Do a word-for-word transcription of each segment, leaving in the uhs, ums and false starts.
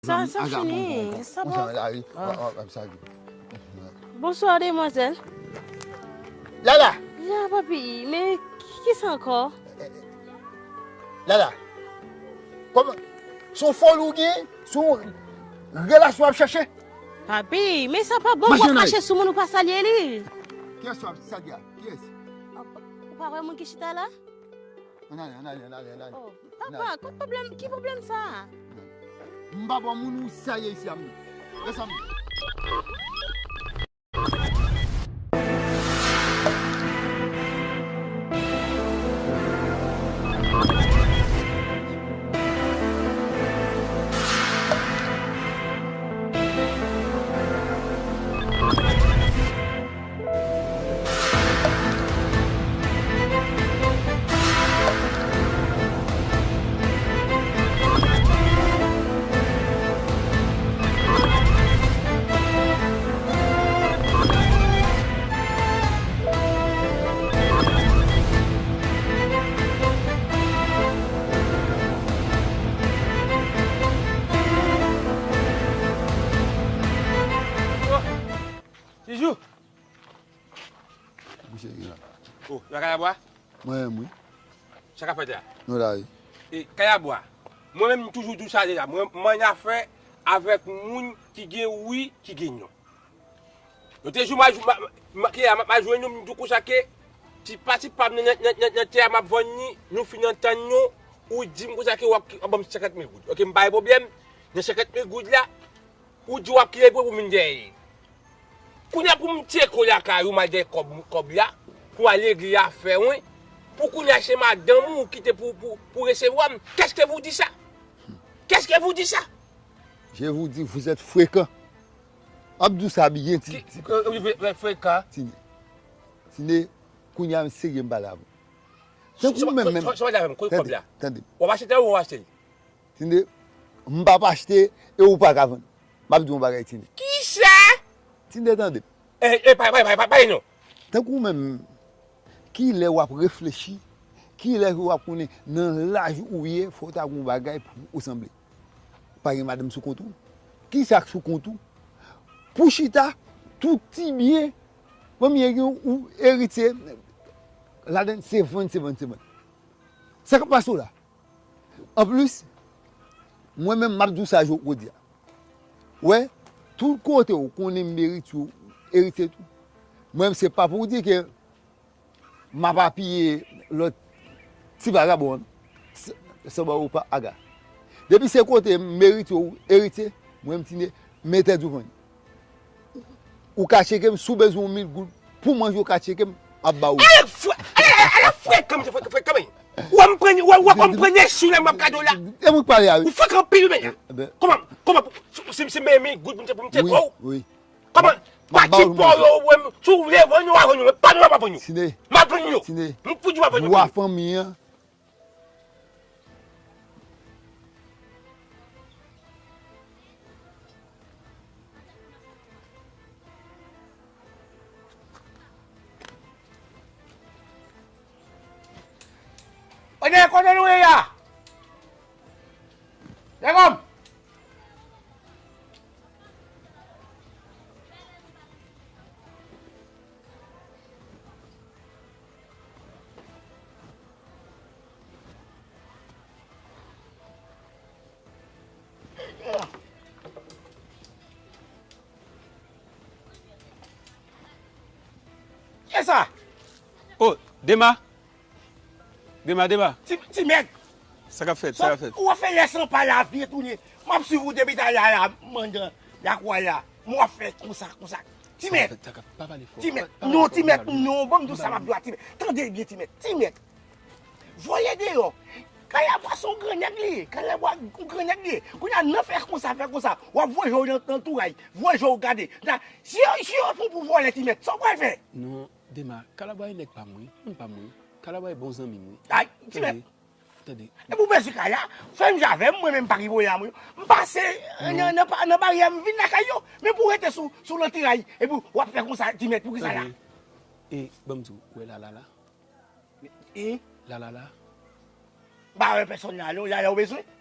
Sa, sa fini, sa bon. Konsa, la, wi. Ah. W ap, w ap, w ap sa. Bonswa, demwazèl. Lala! Ya, papi, men ki, kisa ankò? Lala, kòman? Se yon foli ou gen? Se yon relasyon w ap chache? Papi, men sa pa bon, w ap mache sou moun ou pa salye li. Kiyès w ap salye a? Kiyès? Ou pa wè moun ki chita la? Ann ale, ann ale, ann ale, ann ale. Oh, papa, ki pwoblèm, ki pwoblèm sa? M pa bon moun ou salye isi a, m. Desann. Tijou! Misye gen la. Oh, la Kalabwa? Mwen menm, wi. Sa k ap fèt la? Nou la, wi. E, Kalabwa, mwen menm, m toujou di w sa deja. Mwen, m ann afè avèk moun ki gen wi, ki gen non. Yo te jou, m a jou, m a, m a, m a, m a jwenn nou, m di w konsa ke, ti pa ti pa m nan, nan, nan, nan, nan tè a, m ap vann li, nou fin antann nou, ou di m konsa ke w ap, w ap ban m senkant mil goud. Oke, m pa gen pwoblèm, nan senkant mil goud la, ou di w ap kite pou, pou m vin dèyè. Kounye a pou m tcheke w lakay ou, m al dèyè kòb, kòb la, pou al regle afè w, wi. Pou kounye a se madanm ou kite pou, pou, pou resevwa m. Qu'est-ce que vous dites ça? Qu'est-ce que vous dites ça? Je vous dis, vous êtes fréquent. M ap di w sa byen, ti, ti, euh, euh, frekan. Tine. Tine, kounye a m serye m pale avè w. Tankou menm, menm. Tande, tande. W ap achte tè ou w ap achte l? Tine, m p ap achte e ou pa ka vann. M ap di w yon bagay, Tine. Kisa? Tine, tande. E, e, pa, pa, pa, pa, pa, non. Tankou menm, kilè w ap reflechi, kilè w ap konnen nan laj ou ye, fò w ta gon bagay pou ou sanble. Pa gen madanm sou kont ou? Kisa k sou kont ou? Pou chita, tout ti byen, premye gen ou eritye, ladann se vann, se vann, se vann. Sa k ap pase w la? Anplis, mwen menm m ap di w sa jodi a. Wè, tout kote w konnen m eritye, eritye tou. Mwen menm se pa pou w di ke m ap apiye lòt ti vagabon an, s-, sanba ou pa aga. Depi se kote m eritye, w eritye, mwen m Tine, m entèdi w vann. Ou ka tcheke m, si w bezwen yon mil goud pou manje, ou ka tcheke m, m ap ba ou. Ale frè, ale, ale, ale frekan, mesye, frekan, frekan, men. Ou wè m pran, ou wè, ou wè kòm m pran nèg sou lè m ap gade w la. E mwen k pale a, wi. Ou frekan anpil, wi, men. Kòman, kòman, si, si, si m mil goud pou m te, pou m te ba w? Wi, wi. Kòman? Pati pa w yo, wè m, si w vle vann yo, w a vann yo, men pa nou, m ap vann yo. Tine. M ap vann yo. Tine. M fouti m ap vann yo. Bwa fanmi an. Kote, kote nou ye a? Lèkòm! Kiyès sa? Oh, Dema. Dema, Dema. Ti, ti mèt. Sa k ap fèt, sa k ap fèt? Ou ap fè lè san pa la vye tounen. M ap swiv ou depi talè a la, mandan, lakwa la. M ap fè konsa, konsa. Ti mèt. Sa k ap fèt, pa pale fò. Ti mèt. Non, ti mèt, non, ban m di w sa m ap di w a, ti mèt. Tande byen, ti mèt. Ti mèt. Voye deyò. Kalabwa se yon gran nèg li ye. Kalabwa yon gran nèg li ye. Kounye a, nan fè konsa, fè konsa. W ap voye je w nan, nan touray. Voye je w gade. Si yo, si yo pran w pou vòlè, ti mèt, sa w pral fè? Non, Dema, Kalabwa e nèg pa m, wi. Moun pa m, wi. Kalabwa e bon zanmi m, wi. Ay, ti mèt. Tande. Epi w bezwen kay la, fè m jan avè m, mwen menm pa gen pwoblèm a mwen. M pase nan, nan, nan baryè, m vin lakay yo. Men pou w rete sou, sou lantouray, epi w ap fè konsa, ti mèt, pou kisa la? Tande. E, ban m di w, ou wè Lala la? E? Lala la? M pa wè pèsonn la, non. Lala ou bezwen?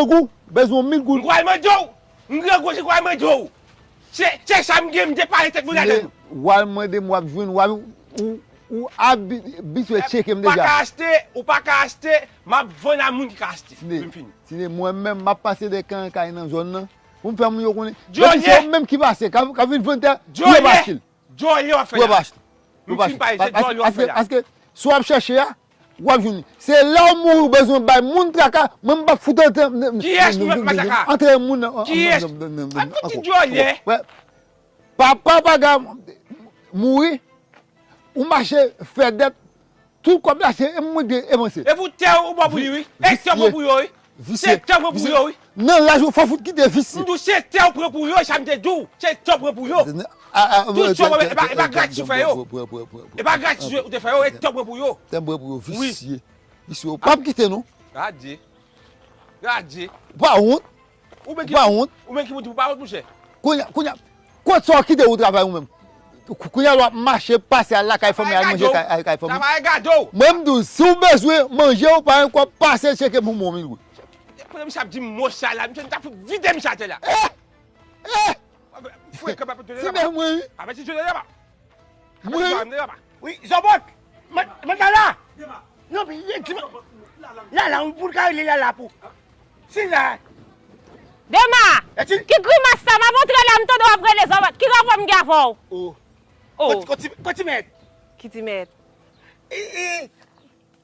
grangou, bezwen yon mil goud. M kwè mande w. M grangou, se kwè mande w. Se, se sa m gen, m te pale tèt mwen ladan. W al mande m, w ap jwenn, w al, ou, ou abitye tcheke m deja. Ou pa ka achte, ou pa ka achte, m ap vann a moun ki ka achte. Tine, m fini. Tine, mwen menm, m ap pase de kan an kay nan zòn nan. Pou m fè moun yo konnen. Depi se yo menm ki pase, ka, ka vin vann tè, pou yo pa achte l. Djòlè w ap fè la. Pou yo pa achte l. M fin pale, se djòlè w ap fè la. Paske, paske, si w ap chèche a, w ap jwenn li. Se lè w mouri, w bezwen bay moun traka, mwen m p ap fout antre, kiyès m ap bay traka? Antre moun nan. Kiyès? An fouti djòlè. Papa Paga mouri, ou mache fè dèt, tout kòb la se mwen ki te evanse. E pou tè ou pran pou li, wi. E tè ou pran pou yo, wi. Se tè ou pran pou yo, wi. Nan laj ou fò fout kite visye. M di w, se tè ou pran pou yo, sa m te di w. Se tè ou pran pou yo. Tout sa w pran, e pa, e pa gratis ou fè yo. E pa gratis ou te fè yo, e tè ou pran pou yo. Tè m pran pou yo, visye. Visye, ou p ap kite non. Gade. Gade. Ou pa wont. Ou pa wont. Ou menm ki pou di pou pa wont, monchè. Kounye a, kounye a, kot sa w kite ou travay ou menm? Kounye a l w ap mache, pase al lakay fanmi, al manje kay, al kay fanmi. Travay gade w. Mwen m di w, si w bezwen manje, ou pa gen kòb, pase tcheke pou mwen mil goud. Pandan misye ap di m mo sa la, misye ta fout vide misye atè la. Eh! Eh! Frekan pa pete la. Ti bè mwen wi. Avèti jodi la pa. Mwen. Wi, Zòbòt. Mwen, mwen Lala. Non, men, di mwen. Lala, wi, pou l ka rele Lala pou. Si la. Dema, ki grimas sa? M ap antre la, m tande w ap rele Zòbòt. Ki rapò m gen avè w? Oh. Oh. Kot, kot ti, kot ti mèt? Ki ti mèt? E, e,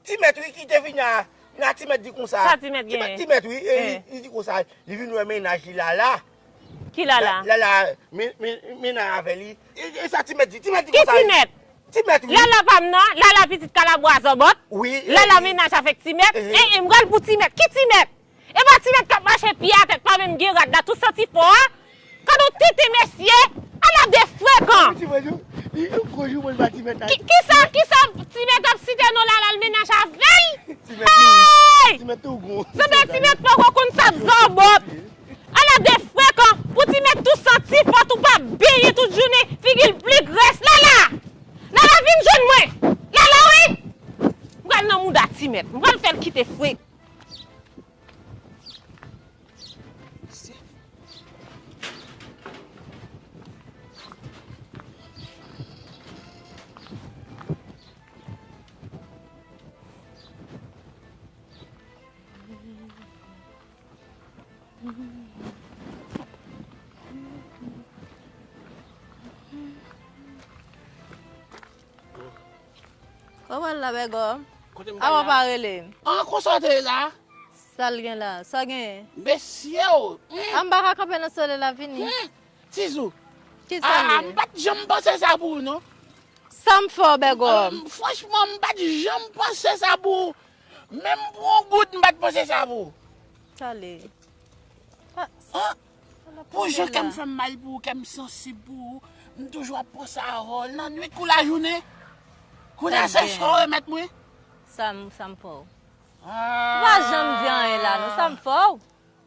Ti mèt wi ki te vin a, nan ti mèt di konsa. Sa ti mèt genyen? Ti mèt wi, e li, li di konsa, li vin wè mennaj li Lala. Ki Lala? Lala, men, men, mennaj avè li. E, e sa ti mèt di, ti mèt di konsa. Ki ti mèt? Ti mèt wi. Lala pa m nan, Lala pitit kalabwa Zòbòt. Wi. Lala mennaj avèk ti mèt. E, e m pral pou ti mèt. Ki ti mèt? E pa ti mèt k ap mache pye atè k pa menm gen rad la, tou santi fò a. Gad on tenten mesye, ala de frekan. Ki, kisa, kisa ti mèt ap site non Lala l mennaj avè l? Hey! Sanble ti mèt poko konn sa Zòbòt. Ala de frekan, pou ti mèt tou santi fò, tou pa benyen tout jounen, figi l pli grès. Lala! Lala vin jwenn mwen! Lala wi! M pral nan mouda ti mèt, m pral fè l kite frek. Kòman l la, Bègòm? Kote m pral la? Awa pa rele m. An, konsa w te ye la? Sa l gen la? Sa w genyen? Mesye o! Hmm. An, m pa ka kanpe nan solèy la, vini. Hmm. Tizou. Ki sa l ye? Ah, m pa t janm panse sa pou ou, non. Sa m fè w, Bègòm? Franchman, m pa t janm panse sa pou ou. Menm pou yon goud, m pa t panse sa pou ou. Sa l ye? An? Pou jan kè m fè m mal pou ou, kè m sansib pou ou, m toujou ap panse avè w nan nwit kou lajounen. Kounye a se sa w remèt mwen. Sa m, sa m fè w? Ou pa janm di anyen la, non, sa m fè w?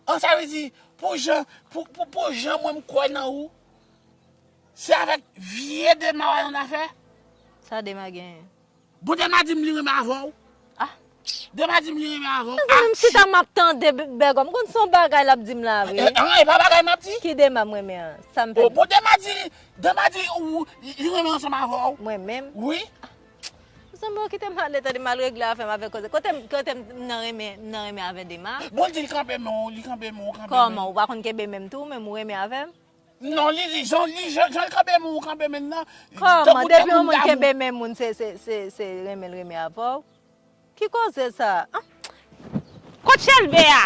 An, sa vle di, pou jan, pou, pou, pou jan mwen m kwè nan ou, se avèk vye Dema w al annafè? Sa Dema genyen? Bon, Dema di m li renmen avè w. Ah. Dema di m li renmen avè w. Mezanmi, m chita m ap tande Bègòm. M konn se yon bagay l ap di m la vre. Eh, eh, e pa bagay m ap di. Ki Dema m renmen an? Sa m fè? Oh, bon, Dema di, Dema di ou, li renmen ansanm avè w. Mwen menm? Wi. Mezanmi, bon, kite m ale tande m al regle afè m avèk koze. Kote m, kote m nan renmen, m nan renmen avè Dema? Bon, l di l kanpe men w, li kanpe men w, kanpe men w. Kòman? Ou pa konn kenbe men m tou, men m renmen avè m? Non, li, li, jan, li, jan, jan l kanpe men w, ou kanpe men l nan. Kòman? Depi yon moun kenbe men moun, se, se, se, se renmen l renmen avè w? Ki koze sa? Ah. Kot Chèlbè a?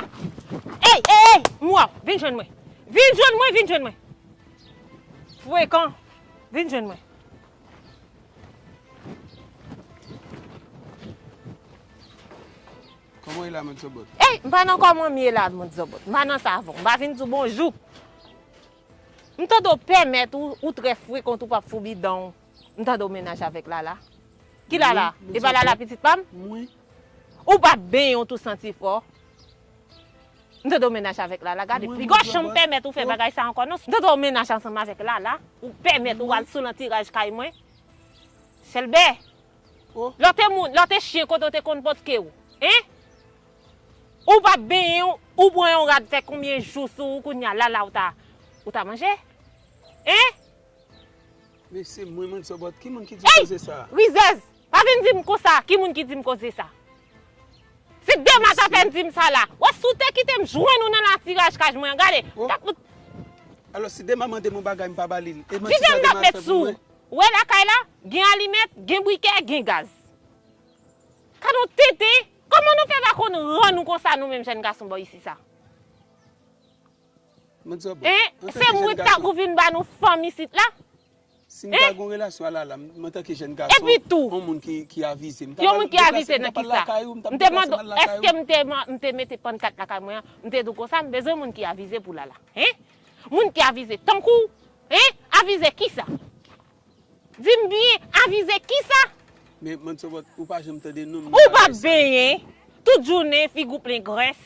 Ey, ey, ey, mwa, vin jwenn mwen. Vin jwenn mwen, vin jwenn mwen. Frekan, vin jwenn mwen. Kòman w ye la, Mad Zòbòt? Ey, m pa nan kòman m ye la, Mad Zòbòt. M pa nan sa avè w. M pa vin di w bonjou. M tande w pèmèt ou, ou trè frekan, ou p ap foubi dan w. M tande w menaj avèk Lala. Ki Lala? E pa Lala pitit pa m? Ou p ap benyen w tou santi fò. M tande w menaj avèk Lala. Gade, piga w janm pèmèt ou fè bagay sa ankò non. M tande w menaj ansanm avèk Lala. Ou pèmèt ou al sou lantiraj kay mwen. Chèlbè. Lè w te moun, lè w te chen kote w te konn potke w. Hein? Ou p ap benyen w, ou pran yon rad fè konbyen jou sou ou kounye a Lala ou ta, ou ta manje? Hein? Men se mwen, Mad Zòbòt, ki moun ki di w koze sa? Rizèz! Pa vin di m konsa, ki moun ki di m koze sa? Se Dema t ap fè m di m sa la. Wè, si w te kite m jwenn ou nan lantiraj kay mwen an, gade. Alò, si Dema mande m yon bagay, m pa ba li l, e manti sa Dema ap fè pou mwen? Ou wè lakay la, gen alimèt, gen brikè, gen gaz. Gade yon tenten, kòman nou fè pa konn rann nou konsa nou menm jèn gason bò isi sa? Hein? Se mwen t ap ou vin ba nou fanm isit la? Si m ta gen yon relasyon a Lala, m, antanke jèn gason, yon moun ki, ki avize, m ta pral deplase, m ta pral lakay ou, m ta pral deplase m al lakay ou. Yon moun ki avize nan kisa? M te mande w, èske m te, m te mete pannkat lakay mwen an, m te di w konsa, m bezwen moun ki avize pou Lala. Hein? Moun ki avize tankou w, hein? Avize kisa? Di m byen, avize kisa? Men, Mad Zòbòt, ou pa janm tande non m nan bagay sa. Ou p ap benyen, tout jounen figi w plen grès,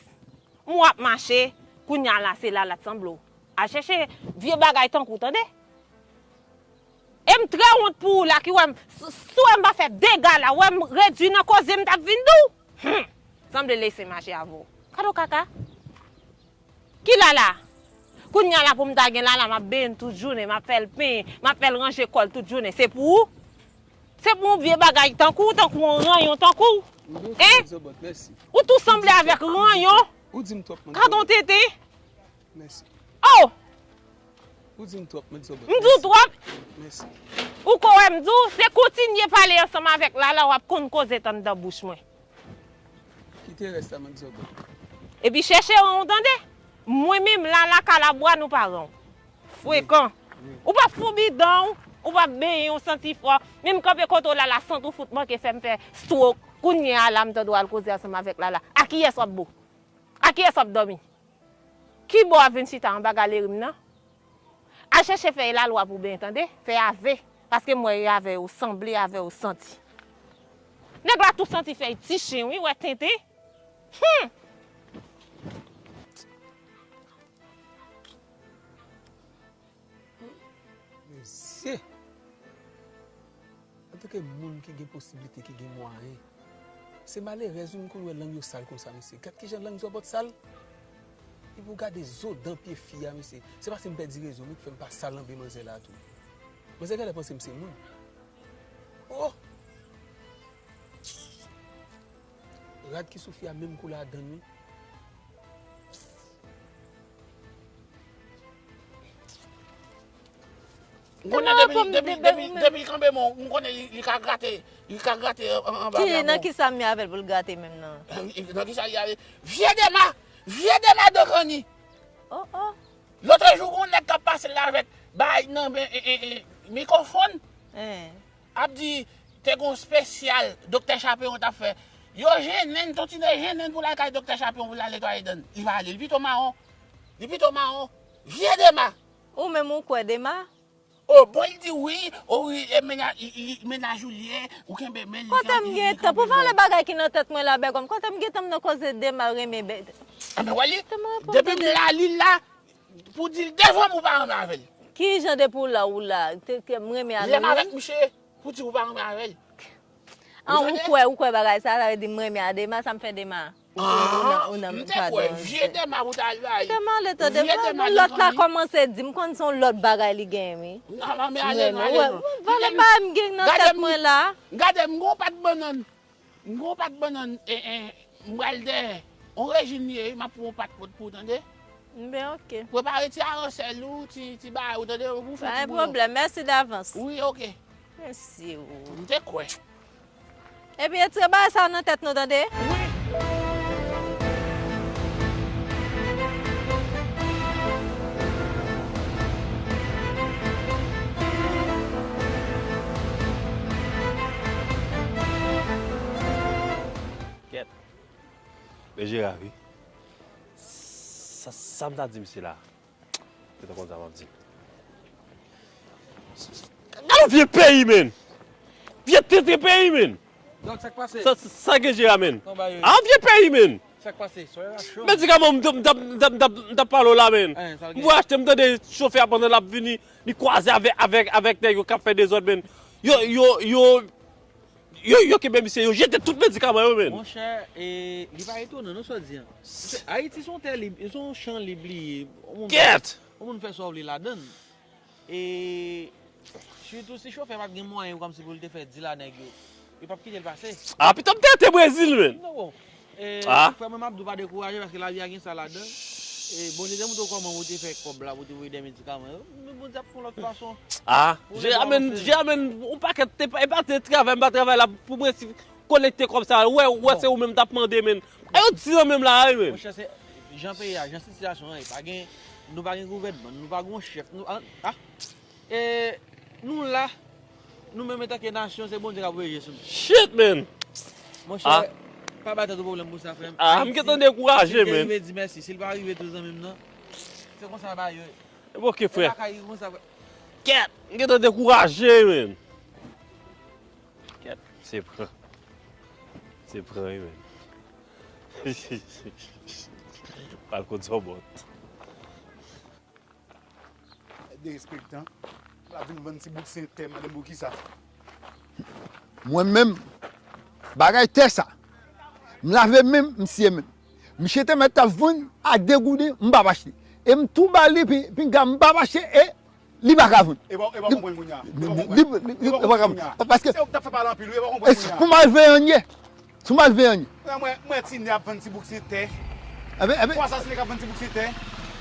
m w ap mache, kounye a la se Lala t sanble w. Al chèche vye bagay tankou w, tande? E m trè wont pou ou la ki wè m, si, si w wè m pa fè dega la, w wè m redui nan koze m t ap vin di w. Hum! Sanble lese mache avè w. Gade w kaka. Ki Lala? Kounye a la pou m ta gen Lala, m ap benyen l tout jounen, m ap fè l penyen, m ap fè l ranje kò l tout jounen. Se pou ou? Se pou yon vye bagay tankou w, tankou yon ranyon tankou w? Hein? Ou tou sanble avèk ranyon. Ou di m twòp, Mad Zòbòt. Gadon tenten. Mèsi. Oh! Ou di m twòp, Mad Zòbòt. M di w twòp? Mèsi. Ou ko wè m di w, se kontinye pale ansanm avèk Lala, w ap konn koze t anndan bouch mwen. Kite rès la, Mad Zòbòt. Epi chèche ran w tande. Mwen menm Lala Kalabwa nou pa ran w. Frekan. Ou p ap foubi dan w, ou p ap benyen w santi fò. Menm kanpe kote w Lala sant ou fout manke fè m fè stroke. Kounye a la m tande w al koze ansanm avèk Lala. A kiyès w ap bo? A kiyès w ap dòmi? Ki bò w ap vin chita anba galeri m nan? Al chèche fèy lalwa pou benyen tande, fèy ave, paske m wè e avè yo sanble, avè yo santi. Nèg la tou santi fèy ti chen wi, wè tenten. Hum! Mesye! Antanke moun ki gen posiblite, ki gen mwayen, se malerèz wi m konn wè lang yo sal konsa, mesye. Gad kijan lang zòbòt sal. Epi w gade zo dan pye fi a, mesye. Se paske m pèdi rezon m wi k fè m pa salanbe manzè la tou. Manzè genlè panse m se moun. Oh! Rad ki sou fi a menm koulè a dan l wi. M konnen depi, depi, depi, depi l kanpe men w, m konnen li, li ka grate, li ka grate an, anba bra mwen. Nan kisa m ye avè l pou l grate menm nan? Nan kisa l ye avè l? Vye Dema! Vye Dema de Granny! Oh, oh. Lòt jou, gon nèg k ap pase l avèk bay nan men, e, e, e, mikwofòn. Ap di, te gon espesyal Doktè Chaperon t ap fè. Yo jennen, Tontine jennen pou l al kay Doktè Chaperon pou l al netwaye dan l. Li pa ale, li pito mawon. Li pito mawon. Vye Dema. Ou menm ou kwè Dema? O, bon, li di wi, o wi, e mennaj, li, li, mennaj ou li ye, ou kenbe men li. Kote m gen tan pou valè bagay ki nan tèt mwen la, bègòm? Kote m gen tan m nan koze Dema renmen bè. Anben, wè li, depi m la, li la, pou di l devan m ou pa renmen avè l. Kijan depi w la, ou la? Te, te, m renmen avè l. Lè m avèk misye, pou di ou pa renmen avè l. An, ou kwè, ou kwè bagay sa, sa vle di m renmen a Dema, sa m fè Dema? Ah, m te kwè vye Dema pou ta al bay. Dema ale tande, lòt la kòmanse di m konn se yon lòt bagay li genyen wi. M renmen, wè, valè bagay m gen nan tèt mwen la. Gade m gon pat bannann. M gon pat bannann, e, e, m pral dèyè. On rejim li ye, m ap pran yon pat pot pou ou tande. M ben, oke. Prepare ti aransèl ou, ti, ti bagay ou, tande, pou fè ti boulon. Pa gen pwoblèm, mèsi davans. Wi, oke. Mèsi ou. M te kwè. Epi, retire bagay sa nan tèt nou, tande? Wi. Kèt. Men Jera, wi. Sa, sa m ta di misye la? Ou te konn sa m ap di. Gade yon vye peyi, menn! Vye tenten peyi, menn! Dòk, sa k pase? Sa, sa, sa gen Jera, menn? Kòman bagay yo ye? Ah, vye peyi, menn! Sa k pase? Soyez la cho. Medikaman, m t ap, m t ap, m t ap, m t ap, m t ap pale w la, menn. Hein, sa l gen? M voye achte, m tande chofè a pandan l ap vini, li kwaze avèk, avèk, avèk nèg yo k ap fè dezòd, menn. Yo, yo, yo, Yo, yo kenbe misye, yo jete tout medikaman yo, menn. Monchè, e, li pa etonan, non, sa w di an. Ayiti se yon tè lib, se yon chan lib li ye. Yon moun, kèt! Yon moun fè sa w vle ladan l. E, sitou si chofè pa t gen mwayen kòmsi pou l te fè dil a nèg yo, yo p ap kite l pase. Ah, pito m te rete Brezil, menn. Non, bon. E, ah, frè mwen, m ap di w pa dekouraje, paske lavi a gen sa ladan l. E, Bondye te montre w kòman pou w te fè kòb la, pou w te voye de medikaman yo. Men Bondye ap fè yon lòt fason. Ah, Jera, menn, Jera, menn, yon pakèt, te pa, e pa te travay, m pa travay la pou mwen si kolekte kòb sa, wè, wè, se ou menm t ap mande, menn. E yo di nan menm la, wi, menn. Monchè, se jan peyi a, jan sitiyasyon an ye, pa gen, nou pa gen gouvènman, nou pa gen yon chèf, nou, ah, ah. E nou la, nou menm antanke nasyon, se Bondye k ap voye je sou nou. Shit, man! Monchè, ah, pa bay tèt ou pwoblèm pou sa, frè m. Ah, m gentan dekouraje, man. Ayiti, si l te rive, di mèsi. Si l pa rive tou, zanmi m nan, se konsa bagay yo ye. E bon, oke, frè. E pa ka rive konsa, frè. Kèt! M gentan dekouraje, man. Kèt, se pran. Se pran, wi, man. Pral konn sa w bòt. Derespektan. L ap vin vann ti bouksen tè, mande m poukisa. Mwen menm, bagay tè sa, m lave men m, m siye men m. Misye te mèt t ap vann a de gouden, m p ap achte. E m tou ba li, pi, pinga m p ap achte, e li pa ka vann. E pa, e pa konprann kounye a. Li, li, li, li pa ka vann. Paske se ou ki t ap fè pale anpil, wi, e pa konprann kounye a. Pou m al veye anyen. Sou malveyan li. Mwen, mwen, mwen, Tine ap vann ti bouksen tè. Enben, enben. Kwa sa Tine k ap vann ti bouksen tè?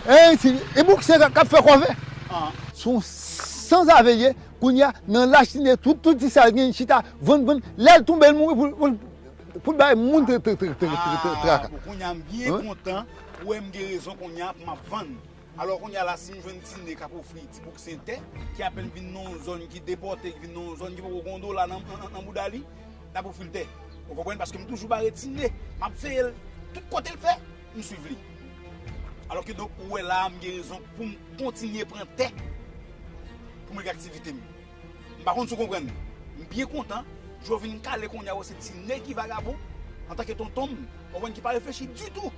Hein, ti, e bouksen k ap fè kòve. Ah. Se yon sanzave li ye, kounye a, nan laj Tine, tout, tout ti sa l gen, chita, vann, vann. Lè l tonbe, l mouri pou, pou, pou l bay moun traka. Ah, bon, kounye a, m byen kontan, ou wè m gen rezon kounye a, m ap vann. Alò, kounye a la, si m jwenn Tine k ap ofri ti bouksen tè, ki apèn vin nan yon zòn ki depòte, ki vin nan yon zòn ki poko gen yon dola nan, nan, nan, nan bouda li, n ap ofri l tè. Ou konprann? Paske m toujou bare Tine, m ap veye l. Tout kote l fè, m swiv li. Alò ki donk, ou wè la a, m gen rezon pou m kontinye pran tè, pou m regle aktivite m. M pa konn si w konprann. M byen kontan, Djo vin kale kounye a, wè se Tine ki vagabon, antanke tonton m, w konprann, ki pa reflechi ditou.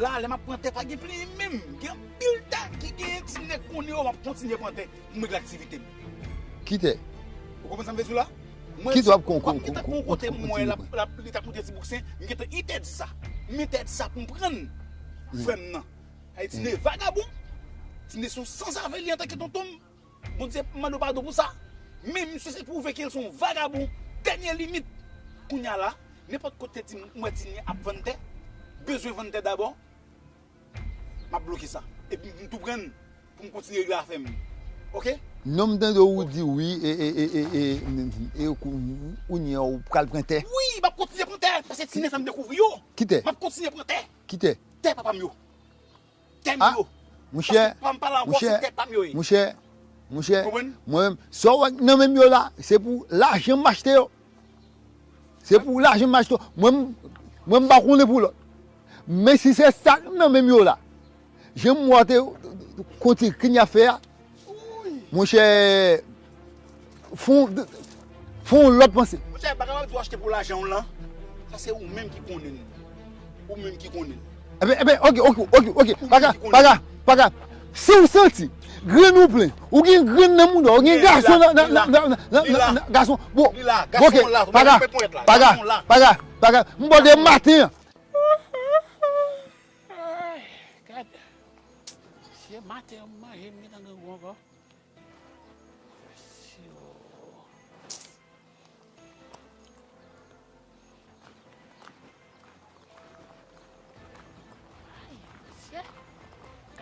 La, lè m ap pran tè, pa gen plenyen menm. Gen anpil tè ki genyen, Tine konnen yo, m ap kontinye pran tè pou m regle aktivite m. Ki tè? Ou konprann sa m vle di w la? Mwen, ki tè w ap kon, w ap kon, gentan kon, kon kote m wè l ap, l ap, li t ap monte ti bouksen, m gentan entèdi sa. M entèdi sa pou m pran l, frè m nan. Ay, Tine vagabon. Tine se yon sanzave li antanke tonton m. Bondye mande w padon pou sa. Men misye se pwouve ke l se yon vagabon. Dènye limit. Kounye a la, nenpòt kote di m, m wè Tine ap vann tè, bezwen vann tè dabò, m ap bloke sa. Epi m tou pran l pou m kontinye regle afè m. Oke? Non, m tande w di wi, e, e, e, e, e, e, e, kou-, kounye a w pral pran tè. Wi, m ap kontinye pran tè, paske Tine fè m dekouvri yo. Ki tè? M ap kontinye pran tè. Ki tè? Tè papa m yo. Tè m yo. Monchè, paske pa m pale ankò, se tè pa m yo ye. Monchè, monchè, mwen menm, sa w wè nan men m yo la, se pou lajan m achte yo. Se pou lajan m achte yo. Mwen, mwen m pa konnen pou lòt. Men si se sa k nan men m yo la, jan m wè w te konti kenya fè a, monchè, fon, fon lòt panse. Monchè, bagay w ap di w achte pou lajan w lan, sa se ou menm ki konnen l. Ou menm ki konnen l. Enben, enben, oke, oke, oke, oke, pa grav, pa grav, pa grav. Si w santi grenn ou plen, ou gen grenn nan mouda w, ou gen gason nan, nan, nan, nan, nan, nan, gason, bon, oke, pa grav, pa grav, pa grav, pa grav. M bò de maten an. Ay, gad. Se maten an m manje, m gentan grangou ankò. Ay, mesye.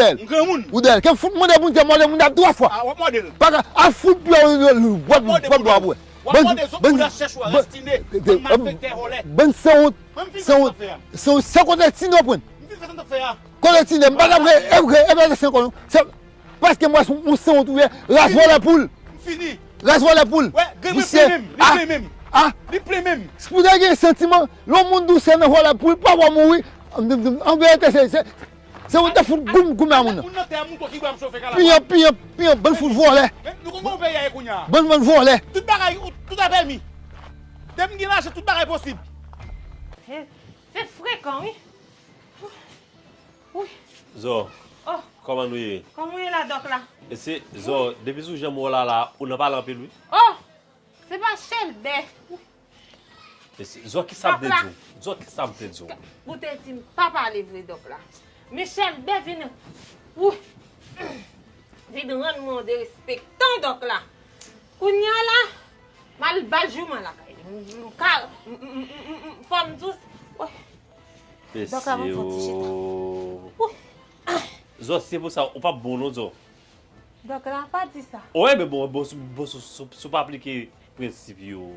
dèyè l. M granmoun. Ou dèyè l. Ke m fout mande pou n te mòde moun nan twa fwa. Ah, w ap mòde l. Pa ka, al fout pye w, w, w, w, w, w, w, w, w. W ap mòde moun nan. W ap mòde moun nan, chèch w a, rastine, bann malfektè, vòlè. Bann sanwont. Mwen, m fin fè sa m t ap fè a. Sanwont, sanwont, sanwont, kote Tine pran? M fin fè sa m t ap fè a. Kote Tine? M pa t ap re, e, e, e, e, se ankò non. Se, paske m wè se yon, yon sanwont ou ye, ras vòlè poul. M fini. Ras vòlè poul. Wè, grenn mwen plen menm, li plen menm. Ah, ah. Li plen menm. Si pou te gen santiman, lè yon moun di w se nan vòlè poul, pa wè mouri. An verite, se, se, se ou te fout goum, goum a moun nan. Moun nan tè a, moun ki bwa m chofe kalawa. Piyan, piyan, piyan, bann fout vòlè. Men nou konn peyi a ye kounye a. Bann, bann vòlè. Tout bagay, tout bagay pèmi. Depi m gen lajan, tout bagay posib. Se, se frekan, wi. Wi. Zo, oh, kòman nou ye? Kòman w ye la, dòk la? E se, Zo, depi sou jan m wè w la la, ou nan pale anpil, wi. Oh! Se pa Chèlbè. E se, Zo, ki sa m te di w? Zo, ki sa m te di w? Ou te di m pa pale vre, dòk la. Men Chèlbè vin, wi, vin rann mwen yon derespektan, dòk la. Kounye a la, m al ba l jouman lakay li. M, m, m ka, m, m, m, m, m, fò m di w, wi. Dòk la, ban m fè yon ti chita. Wi. Zo, se pou sa, ou p ap bon non, Zo. Dòk la, pa di sa. Wi, men bon, bon, bon, si, si, si w pa aplike prensip yo.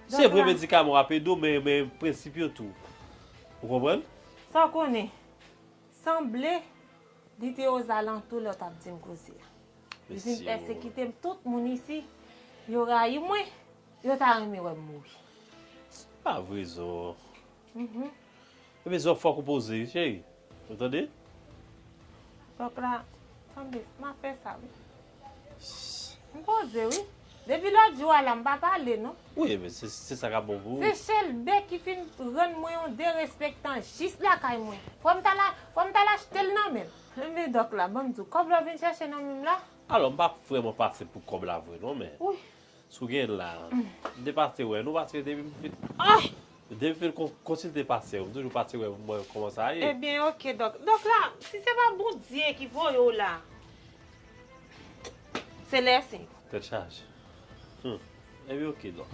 Se vre, medikaman w ap ede w, men, men prensip yo tou. Ou konprann? Sa w konnen, sanble li te ozalantou lè w t ap di m koze a. Li vin pèsekite m, tout moun isi, yo rayi mwen, yo ta renmen wè m mouri. Pa vre, Zo. Mhm. Ebyen, Zo, fòk ou poze, wi, cheri. Ou tande? Dòk la, tande, m ap fè sa, wi. M poze, wi. Depi lòt jou a la, m pa pale, non. Wi, men se, se sa k ap bon pou ou. Se Chèlbè ki fin rann mwen yon derespektan jis lakay mwen. Fò m t al a, fò m t al achte l nan men l. Men dòk la, ban m di w, kòb la w vin chèche nan men m la. Alò, m pa vrèman pase pou kòb la vre, non, men. Wi. Si w gen l la, m te pase wè nou, paske depi m fin, depi m fin kon-, konsilte pastè, m toujou pase wè pou m wè kòman sa ye. Ebyen, oke, dòk. Dòk la, si se pa Bondye ki voye w la, se lè sen. Tèt chaje. Hmm. Epi oke, dòk.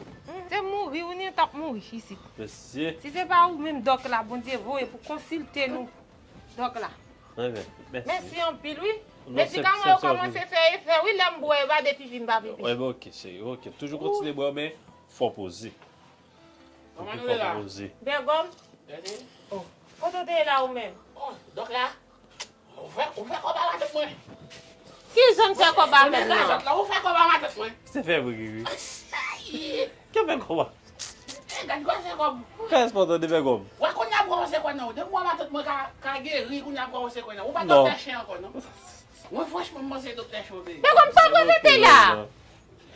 Te mouri, ou ni t ap mouri isit. Mesye. Si se pa ou menm dòk la, Bondye voye pou konsilte nou. Dòk la. Mèsi anpil, wi. Medikaman yo kòmanse fè efè, wi, lè m bwè yo, pa de pipi m pa pipi. Ebyen, oke, cheri, oke. Toujou kontinye bwè yo, men fò poze. Fò poze. Bègòm. Kote w te ye la, ou menm? Dòk la. Ou fè, ou fè kòb a matant mwen. Ki jan m fè kòb avè l nan? Ou fè kòb a matant mwen. Se fè vre, wi. Ki fè kòb a? E, gad gwosè kòb. Kè espòtò de bègòm. Wè, kounye a m kòmanse kwè nan ou. Depi w wè matant mwen ka, ka geri, kounye a m kòmanse kwè nan ou. Ou pa doktè chen ankò, non? Mwen, franchman, m panse doktè chen ou te ye. Bègòm, sa w pral rete la?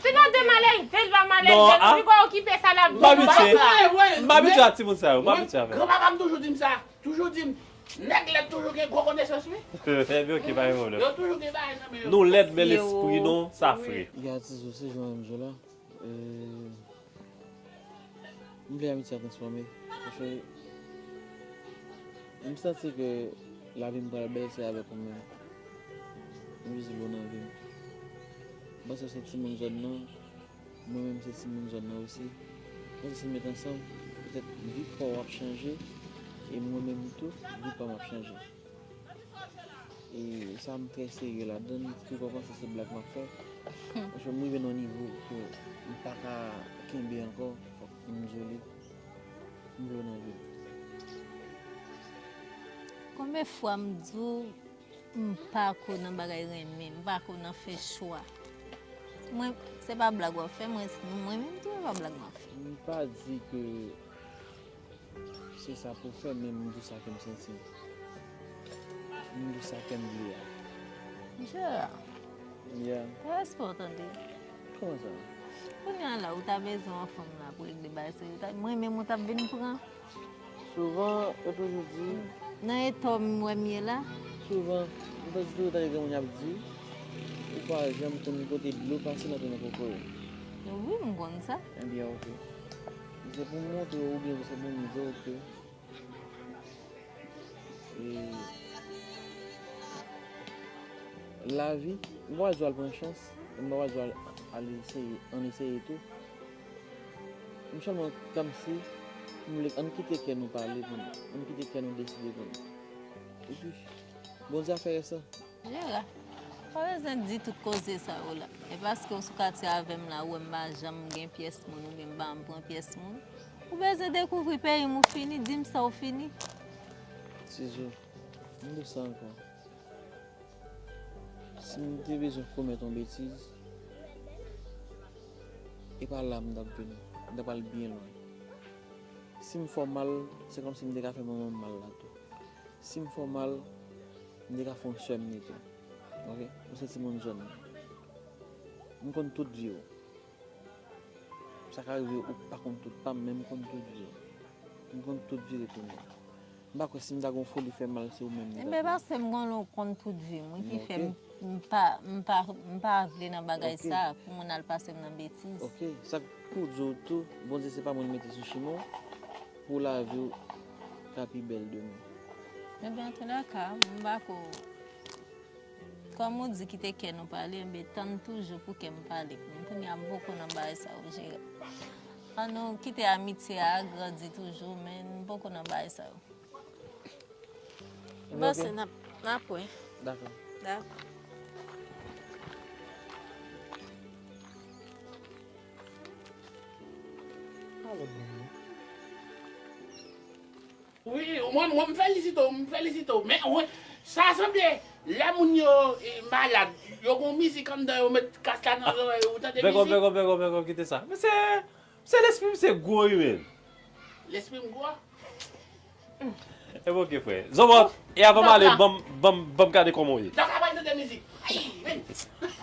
Se nan de malève l pa malève l, ou pi gwo okipe sa l ap di. M abitye. M abitye ak timoun sa yo. M abitye avè yo. Granpapa m toujou di m sa. Toujou di m, nèg lèd toujou gen gwo konesans, wi. Ebyen, oke, pa gen pwoblèm. Yo toujou gen bagay nan men yo. Nou lèd, men lespri nou, sa fre. Gade, Tizou, se jan w wè m jwe la. Euh, M vle amitye a transfòme. Paske m santi ke lavi m pral bèl se avèk ou menm. M vizib ou nan vi m. M panse w se timoun zòn nan, mwen menm se timoun zòn nan osi. M panse si n met ansanm, petèt vi pa w ap chanje, e mwen menm tou, vi pa m ap chanje. E sa m trè serye ladan l, m pi pa panse se blag m ap fè. Paske m rive nan yon nivo ke m pa ka kenbe ankò, fòk m di w li. M vle w nan vi m. Konbyen fwa m di w m pa ko nan bagay renmen, m pa ko nan fè chwa. Mwen, se pa blag w ap fè, mwen, mwen menm tou, se pa blag m ap fè. M pa di ke Se sa pou fè, men m di w sa ke m santi. M di w sa kè m vle a. Jera. Yeah. Respè w tande. Kòman sa? Kounye a la, ou ta bezwen yon fanm la pou regle bagay sa yo. Mwen menm ou t ap vin pran. Souvan, yo toujou di. Nan eta w m wè m ye la. Souvan, m toujou tande granmoun y ap di, ou pa janm konn kote dlo pase nan tonton kokoye. Wi, m konn sa. Ebyen, oke. Se pou m montre w oubyen se pou m di w ke e, lavi, m pa di w al pran chans, m pa di w al, al eseye, ann eseye tou. M sèlman kòmsi, m vle, ann kite kè nou pale pou nou, ann kite kè nou deside pou nou. Epi, Bondye ap fè rès la. Jera, pa bezwen di tout koze sa yo la. E paske w sou katye avè m la, ou wè m pa janm gen pyès moun oubyen m pa janm pran pyès moun. Ou bezwen dekouvri peyi m ou fini, di m sa w fini. Tizou, m di w sa ankò. Si m te bezwen komèt yon betiz, e pa la m t ap vini, m t ap al byen lwen. Si m fè w mal, se kòmsi m te ka fè manman m mal la tou. Si m fè w mal, m te ka fè yon sè m li tou. Oke? Ou se timoun zòn nan. M konn tout vi w. Sa ka rive ou pa konn tout pa m, men m konn tout vi w. M konn tout vi retounen. M pa kwè si m ta gen yon foli fè mal, se ou menm li t ap ye. Enben, paske m konnen w konn tout vi m, wi, ki fè m, m pa, m pa, m pa vle nan bagay sa pou moun al pase m nan betiz. Oke. Sa k pou di w tou, Bondye se pa moun li mete sou chimen w, pou lavi w ka pi bèl demen. Ebyen, antoulèka, m pa ko, kòm ou di kite kè nou pale, enben tann toujou pou kè m pale pou m. Kounye a m poko nan bagay sa yo, Jera. Ann nou kite amitye a grandi toujou, men m poko nan bagay sa yo. M panse n ap, n ap wè. Dakò. Dakò. Wi, mwen, mwen, m felisite w, m felisite w. Men, wi, sa sanble, lè moun yo e, malad, yo gen yon mizik anndan yo, met kas la nan zòrèy yo, ou tande mizik. Bègòm, bègòm, bègòm, bègòm, kite sa. Men se, se lespri misye gwo wi, men. Lespri m gwo? Ebyen, oke, frè. Zòbòt, e avan m ale, ban m, ban m, ban m gade kòman w ye. Dòk la pral tande mizik. Ay, men.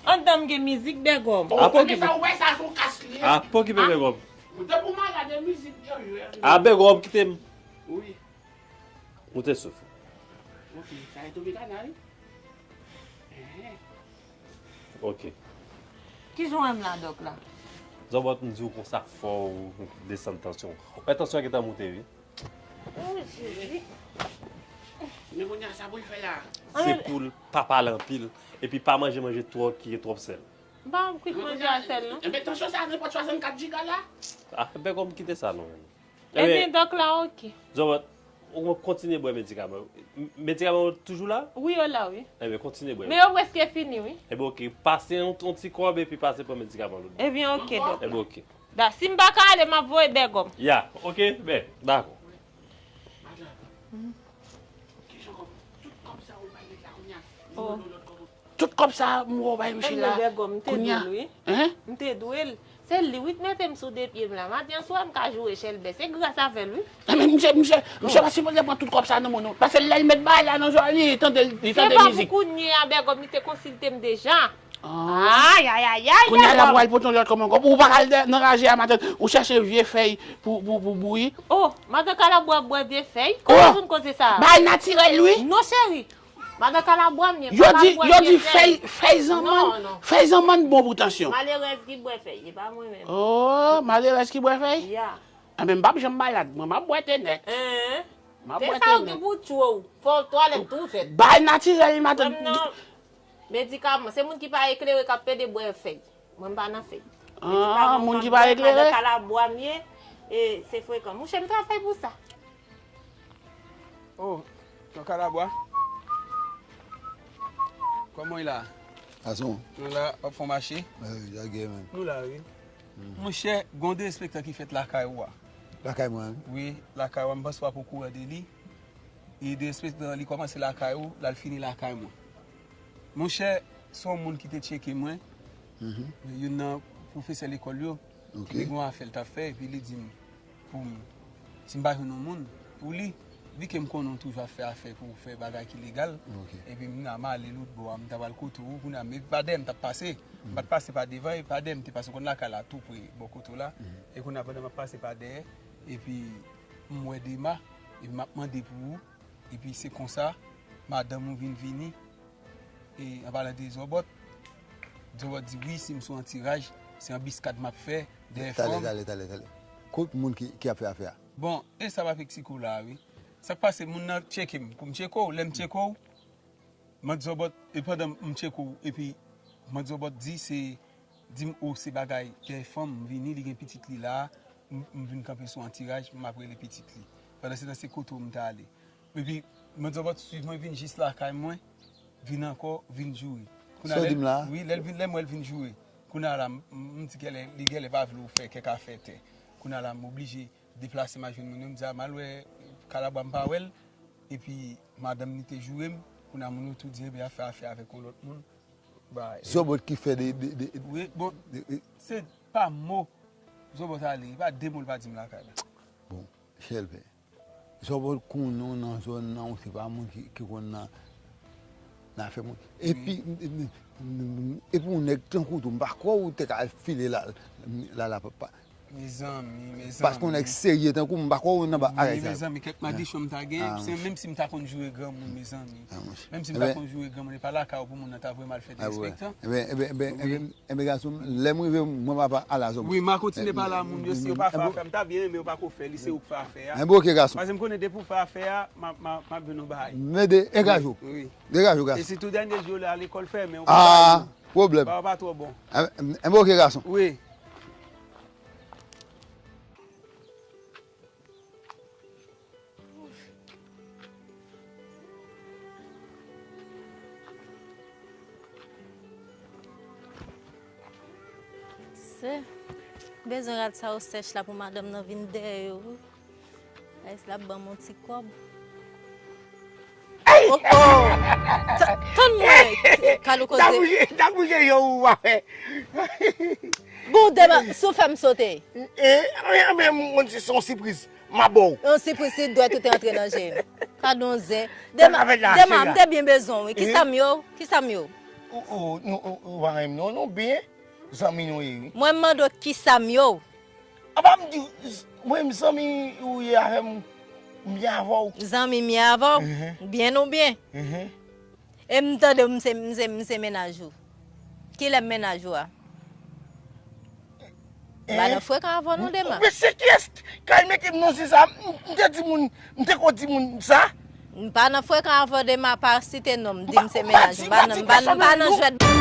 Anndan m gen mizik, bègòm. Ou konnen sa, ou wè sa, se yon kas li ye. A, pa okipe, bègòm. Depi w malad, e mizik yo jwe. A, bègòm, kite m. Wi. Moute souf ou. Ok, sa e Tropicana wi. Enhen. Ok. Kijan w wè m la, dòk la? Zòbòt, m di w konsa fò w desann tansyon w. Wè tansyon an gentan moute wi. Oh Jezi. Men kounye a sa pou l fè la? Se pou l pa pale anpil, epi pa manje manje twò ki gen twòp sèl. M pa kwit manje a sèl, non. Enben, tansyon sa a nenpòt swasannkat jiga la. Ah, Bègòm, kite sa, non, menm. Ebyen, dòk la, oke. Zòbòt, ou kontinye bwè medikaman. M- Medikaman yo toujou la? Wi, yo la, wi. Ebyen, kontinye bwè. Men yo prèske fini, wi. Ebyen, oke. Pase yon, yon ti kòb epi pase pran medikaman lòt. Ebyen, oke, dòk. Ebyen, oke. Da, si m pa ka ale, m ap voye Bègòm. Ya, oke, ben, dakò. Madanm, kijan kòb, tout kòb sa ou bay nèg la kounye a? Oh. Tout kòb sa m wè w bay misye la. Ebyen, Bègòm, m te dwe l, wi. Hein? M te dwe l. Se li, wi, k mete m sou de pye m la. Maten an, si w wè m ka joure chèlbè, se gras avè l, wi. Enben, misye, misye, misye pa sipoze pran tout kòb sa nan men nou. Paske lè l met bagay la nan zòrèy li, li tande, li tande mizik. Se pa pou kounye a, Bègòm, li te konsilte m deja. Ah. Ay, ay, ay, ay, Bègòm. Kounye a, l ap pral pote yon lòt kòb ankò. Ou pa ka al nan raje a maten, ou chèche vye fèy pou, pou, pou bouyi. Oh, madan Kalabwa ap bwè vye fèy? Kòman w jwenn koze sa a? Bagay natirèl, wi. Non, cheri. Madan Kalabwa m ye, m pa ka bwè vye fèy. Yo di, yo di fèy, fèy zanmann, fèy zanmann bon pou tansyon. Malerèz ki bwè fèy, e pa mwen menm. Oh, malerèz ki bwè fèy? Ya. Enben, m p ap janm malad, mwen, m ap bwè te nèt. Hein? M ap bwè te nèt. Te sa ou gen pou tchwe w. Fò twalèt tou fèt. Bagay natirèl, madanm. Mwen non. Medikaman, se moun ki pa eklere k ap pede bwè fèy. Mwen m pa nan fèy. Ah, moun ki pa eklere? Madan Kalabwa m ye, e se frekan. Mouche, m travay pou sa. Oh, Don Kalabwa. Kòman w ye la? Gason. Nou la, w ap fè yon mache? Wi, lage menm. Nou la, wi. Monchè, gen yon derespektan ki fèt lakay ou a. Lakay mwen? Wi, lakay ou a, m panse w ap okouran de li. E derespektan an, li kòmanse lakay ou, l al fini lakay mwen. Monchè, se yon moun ki te tcheke mwen, youn nan pwofesè lekòl yo, ki te gen yon afè l t ap fè, epi li di m pou m, si m pa jwenn yon moun pou li, vi ke m konnen w toujou ap fè afè pou w fè bagay ki legal, epi m nan m ale lòtbò a, m ta pral kote w, kounye a, men pa dèyè m t ap pase, m pa t pase pa devan, e pa dèyè m te pase, w konn lakay la tou pre bò kote w la, e kounye a, pandan m ap pase pa dèyè, epi m wè Dema, epi m ap mande pou ou, epi se konsa, madanm ou vin vini, e an palan de Zòbòt, Zòbòt di wi, si m sou antiraj, se anbiskad m ap fè, dèyè fanm. Talè, talè, talè, talè. Kot moun ki, ki ap fè afè a? Bon, e sa pa fè Meksiko la, wi. Sa k pase, moun nan tcheke m, pou m tcheke w, lè m tcheke w, Mad Zòbòt, e pandan m tcheke w, epi Mad Zòbòt di se, di m, o, se bagay dèyè fanm, m vini, li gen pitit li la, m, m vin kanpe sou antiraj, m ap rele pitit li. Pandansetan, se kote w m ta ale. Epi, Mad Zòbòt swiv mwen vin jis lakay mwen, vin ankò, vin joure. Sa w di m la? Wi, lè l vin, lè m wè l vin joure. Kounye a la, m, m, m di gèlè, li gèlè pa vle w fè kèk afè tè. Kounye a la, m oblije deplase m al jwenn moun yo, m di a m al wè Kalabwa m pa wè l, epi madanm li te joure m, kounye a moun yo tou di enben afè a fè avèk yon lòt moun. Ba, e Zòbòt ki fè de, de, de, wi, bon, de, de, se pa mo Zòbòt ale, e pa de mo l pa di m lakay la. Bon, chèlbè. Zòbòt konnen w nan zòn nan, ou se pa moun ki, ki konn nan, nan afè moun. Epi, epi yon nèg tankou tou, m pa kwè ou te ka file la, la, la, pa, pa. Mezanmi, mezanmi. Paske yon nèg serye tankou m, m pa kwè ou nan ba arèt sa. Mezanmi, kèk madichon m ta gen, se menm si m ta konn joure granmoun, mezanmi. Menm si m ta konn joure granmoun, e pa lakay ou pou moun nan ta voye m al fè derespektan. Ebyen, ebyen, ebyen, ebyen, ebyen, gason m, lè m rive, mwen papa ala zòm. Wi, m a kontinye pale a moun yo, si yo pa fè afè a, m ta byen renmen yo pa ko fè li, se ou k fè afè a. Enben, oke, gason. Paske m konnen depi w fè afè a, m a, m a, m ap jwenn yon bagay. Men de, degaje w. Wi. Degaje w, gason. E sitou dènye jou yo la lekòl fèmen, ou konn bagay yo. Pwoblèm. Bagay yo pa twò bon. Enben, enben, oke, gason. Wi. Se bezwen rad sa yo sèch la pou madanm nan vin dèyè yo, wi. Ais la ban m yon ti kòb. Oh, oh. Ta-, tann mwen, Kalo koze. Dabouche, dabouche, yo, ou pa fè. Bon, dema, si w fè m sote. E, e, men, m konn di se yon sipriz. M a ba w. Yon sipriz, si dwèt ou te antre nan je m. Gad yon zen. Dema, Dema, m te byen bezwen w, wi. Kisa m yo? Kisa m yo? Ou, ou, ou, ou, ou pa renmen m, non, non, byen. Zanmi nou ye, wi. Mwen, m mande w kisa m yo. Apa m di, mwen, m zanmi ou ye avè m, m byen avè w. Zanmi m ye avè w? Byen ou byen? E m tande w, m se, m se, m se mennaj ou. Kilè m mennaj ou a? M pa nan frekan avè w non, Dema. Men se kiyès k al mete m nan je sa? M, m te di moun, m te ko di moun sa? M pa nan frekan avè w, Dema, pa site non m, di m se mennaj ou. M pa nan, m pa, m pa nan jwèt.